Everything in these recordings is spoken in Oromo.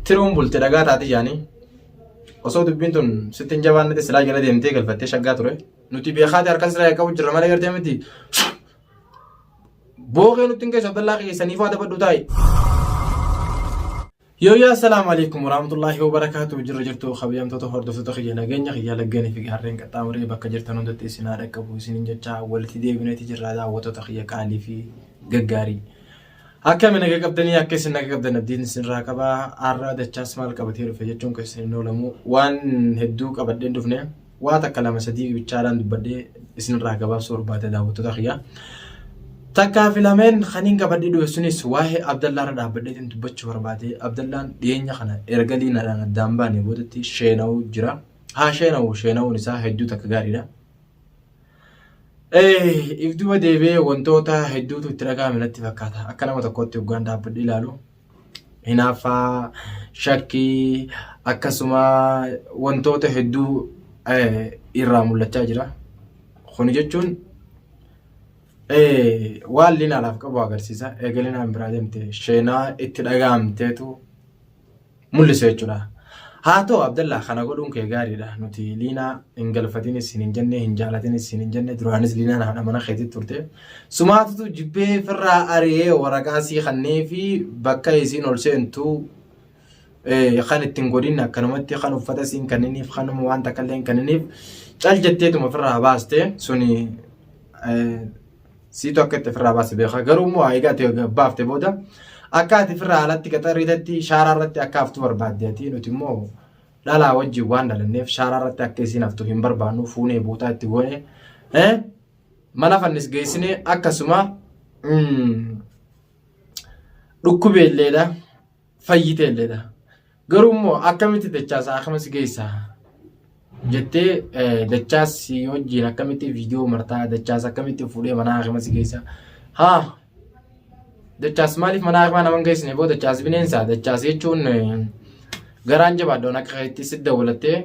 Tiruun bulte dhagaa taati jaanii. Osoo dubbiin tun sitti hin jabaannetti silaa jala deemtee galfattee shaggaa ture. Nuti beekaati harka sirraa qabu jirra malee gartee miti. Bookee nutti hin geessu Abdallaa keessaniifuu adabadhu taa'i. Yooyyaa assalaamu alaikum warahmatullaahi wabarakaatu jirra jirtu kabajamtoota hordoftoota kiyya nageenya kiyya laggeenii fi gaarreen qaxxaamuree bakka jirtan hundatti isin haa dhaqqabu isiniin jecha walitti deebineeti jirra daawwattoota kiyya qaalii fi gaggaarii. Akkami naga qabdanii akka isin naga qabdan abdiin isinirraa qaba har'a dachaas maal qabatee dhufe jechuun keessan hin oolamu waan hedduu qabadheen dhufne waa takka lama sadii bichaadhaan dubbadhee isinirraa gabaabsuu barbaade daawwattoota kiyya. Takkaa fi lameen kaniin qabadhee dhufe sunis waa'ee Abdallaa irra dhaabbadheetiin dubbachuu barbaade. Abdallaan dhiyeenya kana erga liinaadhaan addaan baane boodatti sheena'uu jira. Haa sheena'u sheena'uun isaa hedduu takka gaariidha. If duuba deebi'ee wantoota hedduutu itti dhaga'ame natti fakkaata. Akka nama tokkootti hoggaan dhaabbadhee ilaalu hinaaffaa, shakkii akkasuma wantoota hedduu irraa mul'achaa jira. Kuni jechuun waan liinaadhaaf qabu agarsiisa. Eega liinaan biraa deemte sheenaa itti dhaga'amteetu mul'isa jechuudha. Haa ta'u Abdallaa kana godhuun kee gaariidha. Nuti Liinaa hin galfatinis hin jenne hin jaalatinis hin jenne duraanis Liinaan haadha mana keetii turte. Sumaatutu jibbee firraa ari'ee waraqaa sii kannee fi bakka isiin ol seentu kan ittiin godhin akkanumatti kan uffata siin kanniniif kanuma waan takka illee hin kanniniif cal jetteetuma firraa baaste suni Siitu akka itti ofirraa baase beeka. Garuu immoo egaa ati baafte booda akka ati ofirraa alatti qaxarriitetti shaaraa irratti akka haftu barbaadde ati nuti immoo dhalaa wajjin waan dhalanneef shaaraa irratti akka isiin haftu hin barbaannu fuunee bootaa itti goone mana fannis geessine akkasuma dhukkubeelleedha fayyiteelleedha. Garuu immoo akkamitti dachaas akkama si geessa jettee dachaas si wajjin akkamitti viidiyoo martaa dachaas akkamitti fuudhee mana haakima si geessa. Haa dachaas maaliif mana haakimaa nama hin geessine boo dachaas bineensa dachaas jechuun garaan jabaadhoon akka keetti si dawwalattee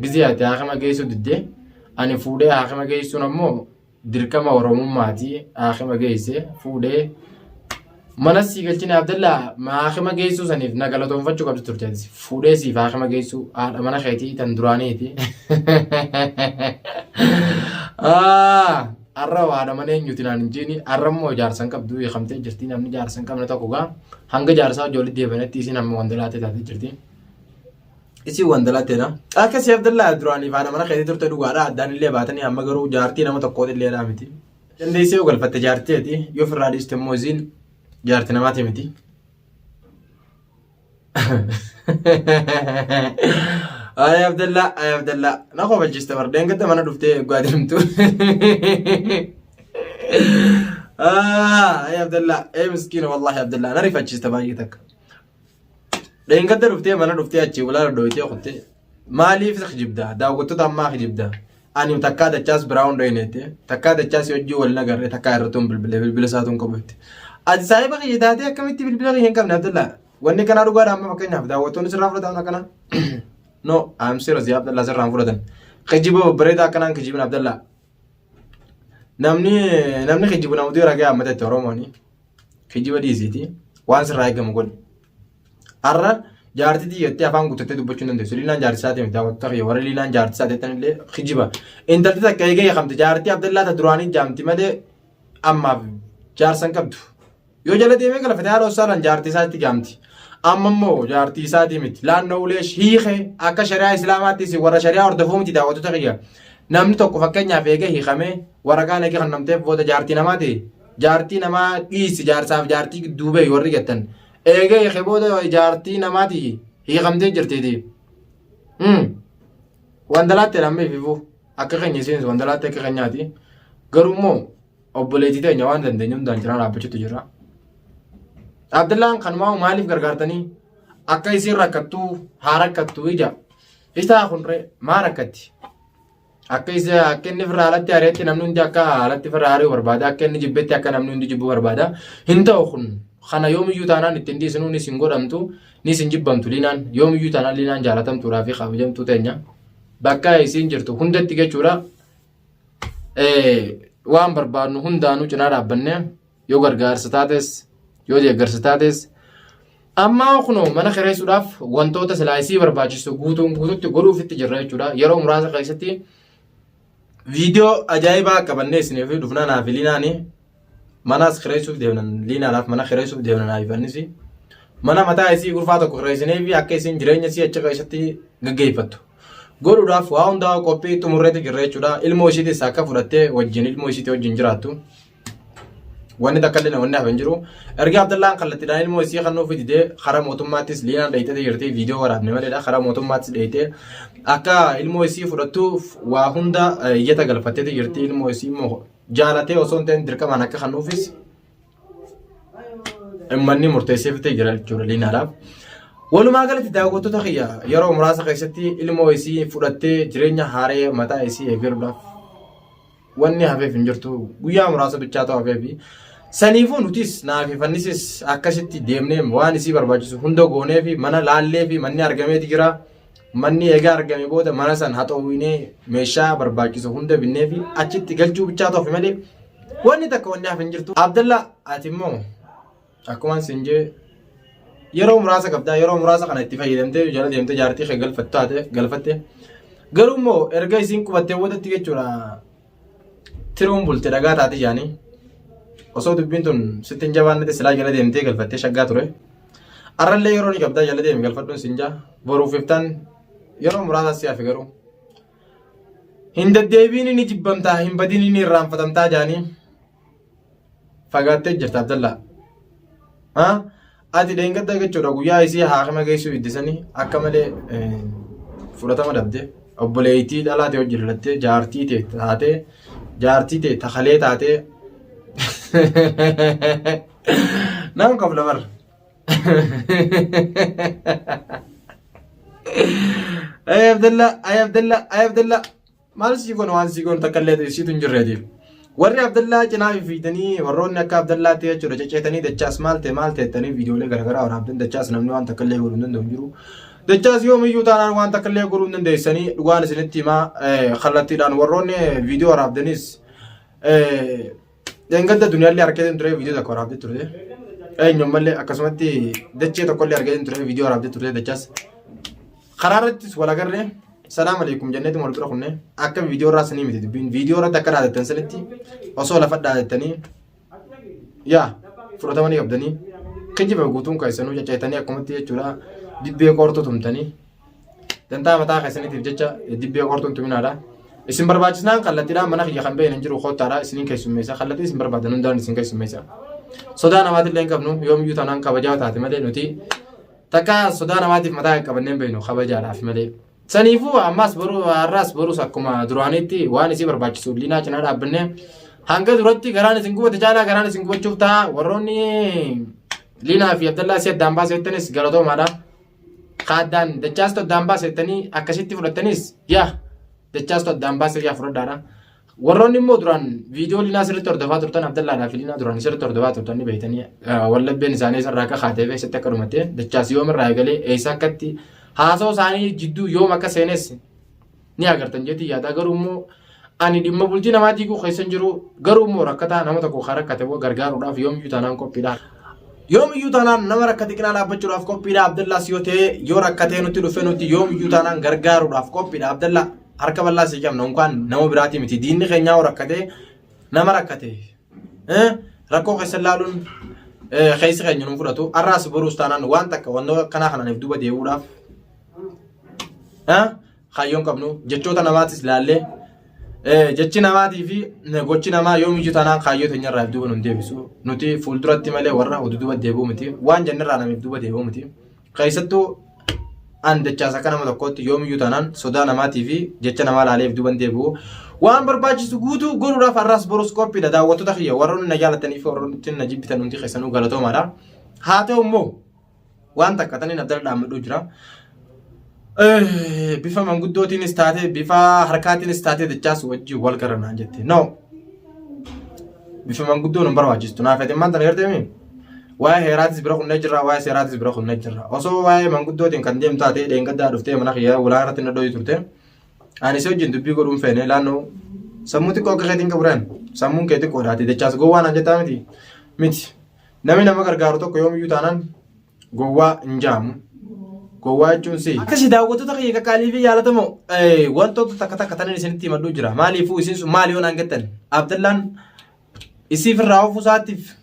gizee ati haakima geessuu diddee ani fuudhee haakima geessuun ammoo dirqama Oromummaati haakima geesse fuudhee mana sii galchine Abdallaa haakima geessuu saniif na galatoonfachuu qabdi turte atis fuudhee siif haakima geessuu haadha mana keetii tan duraaniiti. Har'a haadha mana eenyuti naan hin jeeni har'a immoo jaarsa hin qabdu hiikamtee jirti namni jaarsa hin qabne tokko gaa hanga jaarsaa ijoollee deebi'anitti isiin amma wandalaatee taatee jirti. Isin wandalateedha. Akkasii Abdallaa duraanii faana mana keetii turte dhugaadha. Addaan illee baatanii amma garuu jaartii nama tokkooti illee dhaa miti. Dandeessee yoo galfatte jaarteeti yoo ofirraa dhiiste immoo isiin jaarti namaati miti. Ay Abdallaa ay Abdallaa na kofalchiste bar deengadda mana dhuftee eeggaa deemtu. Ay Abdallaa ee miskiina wallahi Abdallaa na rifachiiste baay'ee takka. Dheengadda dhuftee mana dhuftee achii ulaa dhodhooytee kuttee maaliif kijibda daawwattoota ammaa kijibda ani takkaa dachaas biraa hunda hin eette takkaa dachaas hojii wal nagarre takkaa irratti hin bilbile bilbila isaatu hin qabu jette. Ati saahiba kiyya taatee akkamitti bilbila kiyya hin qabne Abdallaa wanni kanaa dhugaadha amma fakkeenyaaf daawwattoonni sirraa fudhatan akkana no I'm serious yaa Abdallaa sirraa hin fudhatan kijiba babbareedaa akkanaan kijibin Abdallaa namni namni kijibu namoota ragaa ammatatti Oromooni. Kijiba dhiisiiti waan sirraa eegamu godhi. Har'a jaartii xiyyattee afaan guuttattee dubbachuu hin dandeessu. Liinaan jaartii isaatii miti daawwattoota kiyya warri liinaan jaartii isaa jettan illee kijiba. Intalti takka eegee hiikamte jaartii Abdallaa ta duraanii jaamti malee ammaaf jaarsa hin qabdu. Yoo jala deemee galfate haala osaalaan jaartii isaatti jaamti. Amma immoo jaartii isaatii miti. Laannoo ulee hiikee akka shari'aa islaamaatti isin warra shari'aa hordofuu miti daawwattoota kiyya. Namni tokko fakkeenyaaf eegee hiikamee waraqaan eegee kan namteef booda jaartii namaati. Jaartii namaa dhiisi jaarsaaf jaartii gidduu bahi warri jettan. Eegee hiike booda jaartii namaati hiikamtee jirtiiti. Wandalaatti amma ififuu akka keenya isiinis wandalaatti akka keenyaati. Garuu immoo obboleettii teenya waan dandeenyu hundaan cinaa dhaabbachuutu jira. Abdallaan kanumaa maaliif gargaartanii akka isiin rakkattuu haa rakkattuu ija. Isaa kun maa rakkatti? Akka isa akka inni firraa alatti ari'etti namni hundi akka alatti firraa ari'u barbaada. Akka inni jibbetti akka namni hundi jibbu barbaada. Hin ta'u kun kana yoomiyyuu taanaan ittiin dhiisnu nis hin godhamtu nis hin jibbamtu liinaan yoomiyyuu taanaan liinaan jaalatamtuudhaa fi kabajamtuu teenya. Bakka isiin jirtu hundatti jechuudha. Waan barbaadnu hundaanuu cinaa dhaabbannee yoo gargaarsa taates yoo deeggarsa taates Amma kunoo mana kireessuudhaaf wantoota silaa isii barbaachisu guutuun guututti godhuufitti jirra jechuudha. Yeroo muraasa keessatti viidiyoo ajaa'ibaa qabannee isiniif dhufna naaf liinaani. Manas kireessuuf deemna liinaadhaaf mana kireessuuf deemna naaf ifannis. Mana mataa isii gurfaa tokko kireessinee fi akka isin jireenya isii achi keessatti gaggeeffattu. Godhuudhaaf waa hundaa qophii xumurreetti jirra jechuudha. Ilmoo ishiitis akka fudhattee wajjin ilmoo ishiitii wajjin jiraattu. Wanni takka illee wanni hafe hin jiru. Erga Abdallaan kallattiidhaan ilmoo isii kan nuuf didee karaa mootummaattis liinaan dheeyitee jirti viidiyoo waraabne maleedha. Karaa mootummaattis dheeyitee akka ilmoo isii fudhattuuf waa hunda iyyata galfatteeti jirti. Ilmoo isii immoo jaalatee osoo hin ta'in dirqamaan akka kan nuufis manni murteesseefitee jira jechuudha liinaadhaaf. Walumaa galatti daawwattoota kiyya yeroo muraasa keessatti ilmoo isii fudhattee jireenya haaree mataa isii eegaluudhaaf wanni hafeef hin jirtu guyyaa muraasa bichaatu hafeefi. Saniifuu nutis naafi fannisis akkasitti deemnee waan isii barbaachisu hunda goonee fi mana laallee fi manni argameeti jira. Manni egaa argame booda mana san haxoowwinee meeshaa barbaachisu hunda binnee fi achitti galchuu bichaatu hafe malee wanni takka wanni hafe hin jirtu. Abdalla ati immoo Akkumaan siin jee yeroo muraasa qabdaa yeroo muraasa kana itti fayyadamtee jala deemtee jaartii kee galfattu taate galfatte garuu immoo erga isiin qubattee boodatti jechuudha tiruun bulte dhagaa taate jaanii osoo dubbiin tun sitti hin jabaannetti silaa jala deemtee galfattee shaggaa ture arrallee yeroo ni qabdaa jala deemi galfadhuun siin jaa boruuf iftaan yeroo muraasa si hafe garuu hin deddeebiin ni jibbamtaa hin badin ni irraanfatamtaa jaanii Fagaattee jirta Abdallaa. Ha? Ati dheengadda jechuudha guyyaa isii haakima geessuu iddisanii akka malee fudhatama dhabde. Obboleettii dhalaa ta'e hojii lalattee jaartii ta'e taatee jaartii ta'e takalee taatee nama kofla bara. Ay Abdallaa, ay Abdallaa, ay Abdallaa. Maal sii goona waan sii goonu takka illee siitu hin jirreetiif. Warri Abdallaa cinaa fiigdanii warroonni akka Abdallaatti jechuudha cecceetanii dachaas maal ta'e maal ta'e jettanii viidiyoolee garaagaraa waraabdan dachaas namni waan takka illee godhuu hin danda'u hin jiru. Dachaas yoomiyyuu taanaan waan takka illee godhuu hin dandeessanii dhugaan isinitti himaa kallattiidhaan warroonni viidiyoo waraabdanis dheengadda duniyaallee harkeetiin ture viidiyoo tokko waraabdee turte. Eenyummallee akkasumatti dachee tokkollee argeetiin ture viidiyoo waraabdee turte dachaas. Karaa irrattis wal agarree salaam aleekum jenneetuma wal bira kunne akka viidiyoo irraa sanii miti dubbiin viidiyoo irratti akka dhaadattan sanitti osoo lafa dhaadattanii yaa fudhatamanii qabdanii kijiba guutuun keessanuu cacceetanii akkumatti jechuudha dibbee qortuu tumtanii dantaa mataa keessaniitiif jecha dibbee qortuun tuminaadha. Isin barbaachisnaan kallattiidhaan mana kiyya kan beekan hin jiru koottaadha isiniin keessummeessa kallattii isin barbaadan hundaan isin keessummeessa. Sodaa namaatillee hin qabnu yoomiyyuu taanaan kabajaa taate malee nuti Takka sodaa namaatiif mataa qaqqabannee hin beeknu kabajaadhaaf malee. Saniifuu ammas boruu har'aas boruus akkuma duraaniitti waan isii barbaachisu liinaa cinaa dhaabbannee hanga duratti garaan isin gubate caalaa garaan isin gubachuuf ta'a warroonni liinaa fi Abdallaa si addaan baase jettanis galatoomaadha. Ka addaan dachaastu addaan baase jettanii akkasitti fudhattanis yaa dachaastu addaan baase yaa fudhadhaadha. Warroonni immoo duraan viidiyoo Linaa sirriitti hordofaa turtan Abdallaadhaa fi Linaa duraan sirriitti hordofaa turtan ni beektanii wallabbeen isaanii isarraa akka kaatee fi eessatti akka dhumatte dachaas yoom irraa eegalee eessa akkatti haasoo isaanii jidduu yoom akka seenes ni agartan jeetii yaada garuu immoo ani dhimma bultii namaa diiguu keessa hin jiru garuu immoo rakkataa nama tokko kan rakkate immoo gargaaruudhaaf yoomiyyuu taanaan qophiidha. Yoomiyyuu taanaan nama rakkate cinaa dhaabbachuudhaaf qophiidha Abdallaas yoo ta'e yoo rakkatee nutti dhufe nuti yoomiyyuu taanaan gargaaruudhaaf qophiidha Abdallaa. Harka bal'aa sii qabna unkaan nama biraatii miti diinni keenyaa hoo rakkatee nama rakkate rakkoo keessa laaluun keessi keenya nu fudhatu har'aas boruus taanaan waan takka wantoota akkanaa kanaan if duuba deebi'uudhaaf kaayyoon qabnu jechoota namaatis laallee jechi namaatii fi gochi namaa yoomiyyuu taanaan kaayyoo teenyarraa if duuba nu hin deebisu nuti fuulduratti malee warra duuba deebi'u miti waan jennirraa namiif duuba deebi'u miti. Keessattuu an dachaas akka nama tokkootti yoomiyyuu taanaan sodaa namaatii fi jecha namaa laaleef duuban deebi'u. Waan barbaachisu guutuu godhuudhaaf har'aas borus qophiidha. Daawwattoota kiyya warroonni na jaalatanii fi warroonni na jibbitan hundi keessanuu galatoomaadha. Haa ta'u immoo waan takka taniin abdala dhaammadhuu jira. Bifa manguddootiinis taatee bifa harkaatiinis taatee dachaas wajjin wal garanaan jette. No. Bifa manguddoon hin barbaachistu. Naaf ati maal tana gartee Waa'ee heeraatis bira kunnee jirra, waa'ee seeraatis bira kunnee jirra. Osoo waa'ee manguddootiin kan deemtu taatee dheengaddaa dhuftee mana kiyya ulaa irratti na dhoyi turte. Ani si wajjin dubbii godhuun feene laannoo sammuu xiqqoo akka keetiin qabu reen sammuun kee xiqqoodhaati dachaas gowwaa naan jettaa miti miti. Namni nama gargaaru tokko yoomiyyuu taanaan Gowwaa hin jaamu. Gowwaa jechuun si. Akkasi daawwattoota kiyya qaqqaalii fi jaalatamoo wantoota takka takka tanan isinitti himadhuu jira. Maaliifuu isin sun maali yoo naan jettan Abdallaan isiif irraa oofuu isaatiif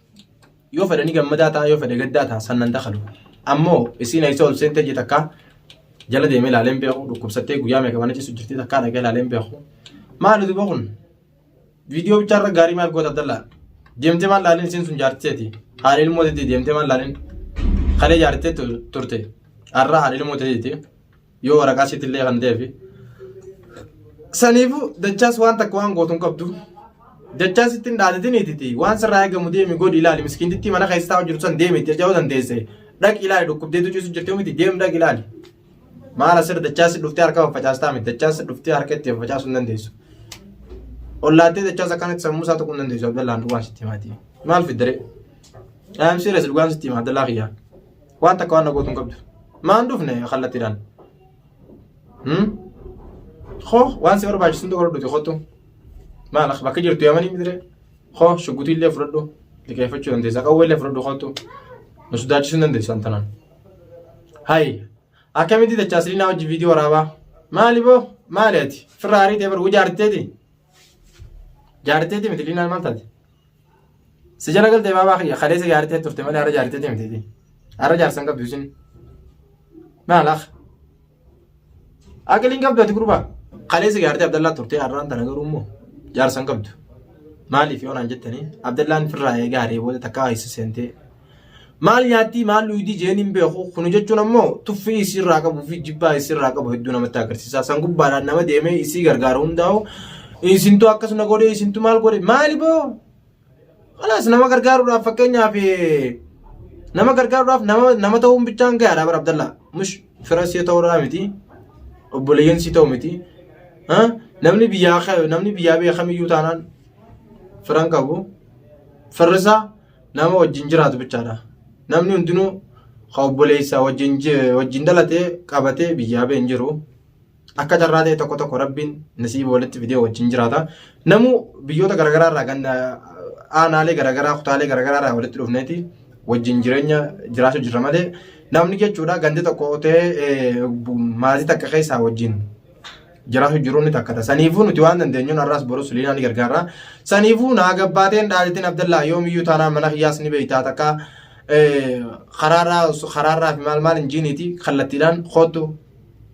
yoo fedhanii gammadaa ta'a yoo fedhe gaddaa ta'a san nan dakalu. Ammoo isiin eessa ol seentee jee takka jala deemee ilaalee hin beeku dhukkubsattee guyyaa meeqa mana ciisu jirti takkaa dhaqee ilaalee hin beeku. Maali duba kun? Viidiyoo bichaa irra gaarii maal goota Abdallaa? Deemtee maal laalin isiin sun jaartiteeti. Haadha ilmoo teeti deemtee maal laalin? Kalee jaartitee turte. Har'a haadha ilmoo teeti. Yoo waraqaa sitti illee kan ta'eef. Saniifuu dachaas waan takka waan gootu hin qabdu. Dachaas ittiin hin dhaadatiniititi waan sirraa eegamu deemi godhi ilaali miskiintittii mana keessa taa'u jirtu san deemi itti aja'uu dandeesse. Dhaqi ilaali dhukkubdeetu ciisu jirti miti deem dhaqi ilaali. Maal asirra dachaas dhuftee harka faffacaastaa miti dachaas dhuftee harka itti faffacaasuu hin dandeessu. Ollaattee dachaas akkanatti sammuu isaa tuquu hin dandeessu Abdallaan dhugaan sitti himaati. Maal fiddaree? I am serious dhugaan sitti hima Abdallaa kiyyaa. Waan takka waan na gootu hin qabdu. Maan dhufne kallattiidhaan. Hoo waan si barbaachisu hunda godhadhuti kottu. Maal bakka jirtu yamanii mitiree? Hoo shugutii illee fudhadhu liqeeffachuu dandeessa qawwee illee fudhadhu kottu. Nu sodaachisuu hin dandeessu antanaan. Hayi akkamitti dachaas liinaa hojii viidiyoo waraabaa? Maali boo maali ati? Firraa ariitee bar jaarteeti. Jaarteeti miti liinaan maal taate? Si jala galtee baabaa kiyya kaleessa jaartee turte malee har'a jaarteeti miti. Har'a jaarsan qabdu isin. Maal akh? Aqliin qabdu ati gurbaa. Kaleessa jaartee Abdallaa turte har'aan tana garuu immoo jaarsan qabdu. Maaliif yoo naan jettanii Abdallaan firraa eegaa haree booda takkaa keessa seentee maal nyaattii maal dhuydii jeen hin beeku kunu jechuun ammoo tuffii isiirraa qabuu fi jibbaa isiirraa qabu hedduu namatti agarsiisa. San gubbaadhaan nama deemee isii gargaaru hundaa'u isintu akkasuma godhe isintu maal godhe maali boo Kalaas nama gargaaruudhaaf fakkeenyaaf nama gargaaruudhaaf nama nama ta'uun bichaan gahaadha bara Abdallaa. Mush fira sii ta'uudhaa miti. Obboleeyyan sii ta'u miti. Namni biyyaa namni biyyaa biyya kamiyyuu taanaan firan qabu. Firrisaa nama wajjin jiraatu bichaadha. Namni hundinuu ka obboleessa wajjin wajjin dhalatee qabatee biyyaa ba'e hin jiru. Akka carraa ta'e tokko tokko rabbiin nasiiba walitti fidee wajjin jiraata. Namuu biyyoota garaagaraa irraa ganda aanaalee garaagaraa kutaalee garaagaraa irraa walitti dhufneeti wajjin jireenya jiraachuu jirra malee namni jechuudha gandi tokko ta'ee maatii takka keessaa wajjin jiraachuu jiru ni takkata. Saniifuu nuti waan dandeenyuun har'aas borus liinaa ni gargaarra. Saniifuu naa gabbaateen dhaalitiin Abdallaa yoomiyyuu taanaan mana kiyyaas ni beektaa takka karaarraa karaarraa fi maal maal hin jiiniiti kallattiidhaan kootu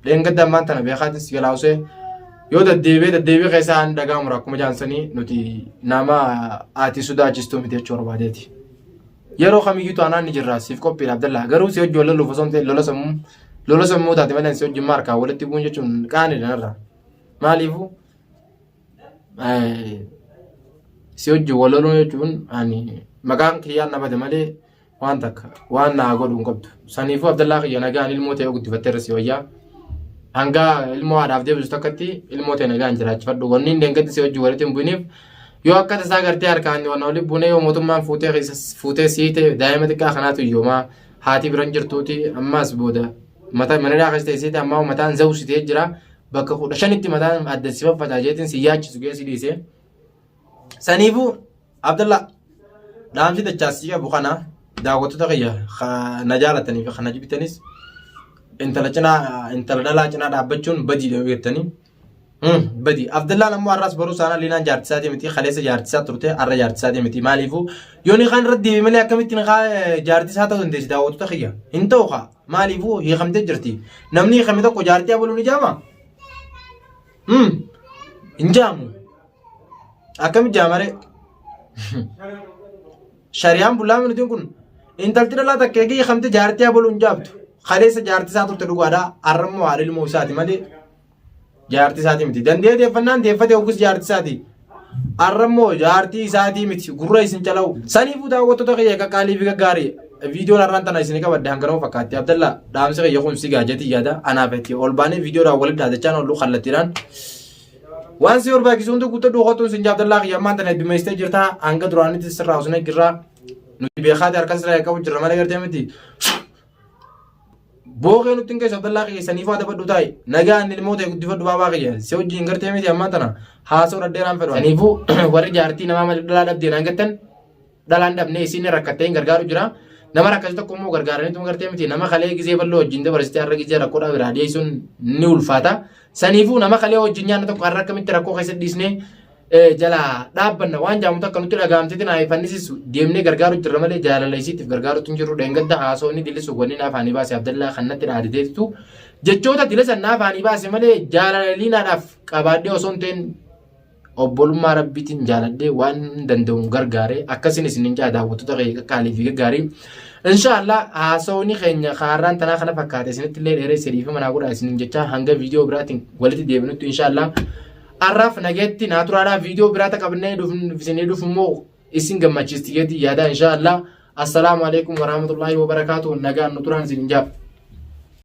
Dheengadda ammaan tana beekaatiin si jalaa usee yoo deddeebi'ee deddeebi'ee keessaa aan dhagaa mura akkuma jaansanii nuti nama ati sodaachistuu miti jechuu barbaadeeti. Yeroo kamiyyuu taanaan ni jirra siif qophiidha Abdallaa garuu si hojii wal loluuf osoo hin ta'in lola sammuu lola sammuu taate malee si hojii harkaa walitti bu'uun jechuun qaaniidha narraa. Maaliifuu si hojii wal loluun jechuun ani maqaan kiyyaan na bade malee waan takka waan naa godhu hin qabdu. Saniifuu Abdallaa kiyya nagaan ilmoo ta'e guddifattee irra si wayyaa. Hanga ilmoo haadhaaf deebisu takkatti ilmoo ta'e nagaan jiraachifadhu. Wanni hin deengatti si wajjin walitti hin bu'iniif yoo akka tasaa gartee harkaan waan walitti buunee yoo mootummaan fuutee fuutee sii ta'e daa'ima xiqqaa kanaatu iyyoomaa haati biran jirtuuti ammaas booda mata mana hidhaa keessa teessee ammaa mataan zawuu si ta'ee jira bakka 15tti mataan adda si faffacaa jeetiin si yaachisu geessi dhiise. Saniifuu Abdallah dhaamsi dachaasii qabu kana daawwattoota kiyya na jaalatanii fi kana jibbitanis intala cinaa intala dhalaa cinaa dhaabbachuun badiidha yoo jettanii badii. Abdallaan ammoo har'as boruu saanaa liinaan jaartisaatii miti kaleessa jaartisaa turte har'a jaartisaatii miti maaliifuu yoo ni kaan irratti deebi malee akkamittiin jaartisaa ta'uu dandeessi daawwattoota kiyya hin ta'u kaa maaliifuu hiikamtee jirti namni hiikame tokko jaartii abaluu ni jaama hin jaamu. Akkami jaamaree? Shari'aan bulaa minutiin kun intalti dhalaa takka eegee hiikamte jaartii abaluu hin jaabtu. Kaleessa jaartii isaa turte dhugaadha. Har'a immoo haadha ilmoo isaati malee jaartii isaati miti. Dandee deeffannaan deeffate hoggus jaartii isaati. Har'a immoo jaartii isaatii miti. Gurra isin calawu. Saniifuu daawwattoota kiyya qaqqaalii fi gaggaarii viidiyoon har'aan tana isin qabadde hanganuma fakkaatti. Abdallaa dhaamsi kiyya kun si gaajatii yaada. Anaaf itti ol baanee viidiyoodhaan walitti dhaadachaan oollu kallattiidhaan. Waan si barbaachisu hunda guuttadhu kottuun sin jaabdallaa kiyya ammaan tana heddummeessitee jirta hanga duraanitti sirraa osoo jirra nuti beekaati harka sirraa qabu jirra malee gartee miti. Bookee nutti hin geessu Abdallaa kiyya saniifuu adabadhu taa'i nagaan ilmoo ta'e guddifadhu baabaa kiyya si wajjin gartee miti ammaan tana haasa'u dhadheeraan fedhu. Saniifuu warri jaartii namaa malee dhalaa dhabdeen hangattan dhalaan dhabnee isiin rakkattee hin gargaaru jira. Nama rakkate tokko immoo gargaaraniituma gartee miti nama kalee gizee bal'oo wajjin dabarsitee har'a gizee rakkoodhaa biraa dhiyeessuun ni ulfaata. Saniifuu nama kalee wajjin nyaanne tokko har'a akkamitti rakkoo keessa dhiisnee jalaa dhaabbanna waan jaamu takka nutti dhagahamteeti naa fannisisu deemnee gargaaru jirra malee jaalala isiitiif gargaarutti hin jirru. Dheengadda haasawni dilisu wanni naa afaanii baase Abdallaa kan natti dhaaditeetu jechoota dila san naa afaanii baase malee jaalala liinaadhaaf qabaadhee osoo hin ta'in obbolummaa rabbiitiin jaaladhee waan danda'uun gargaare akkasiin isin jaa daawwattoota kee qaqqaalii fi gaggaarii. Inshaallah haasawni keenya kaarraan tanaa kana fakkaate isinitti illee dheeree sadiifi manaa godhaa isinin jechaa hanga viidiyoo biraatiin walitti deebinutti inshaallah har'aaf nageetti naa turaadhaa viidiyoo biraa qabnee isinii dhufu immoo isin gammachiisti jeetii yaada inshaallah. Assalaamu alaikum warahmatullahi wabarakaatuh nagaan nu turaan isin jaa.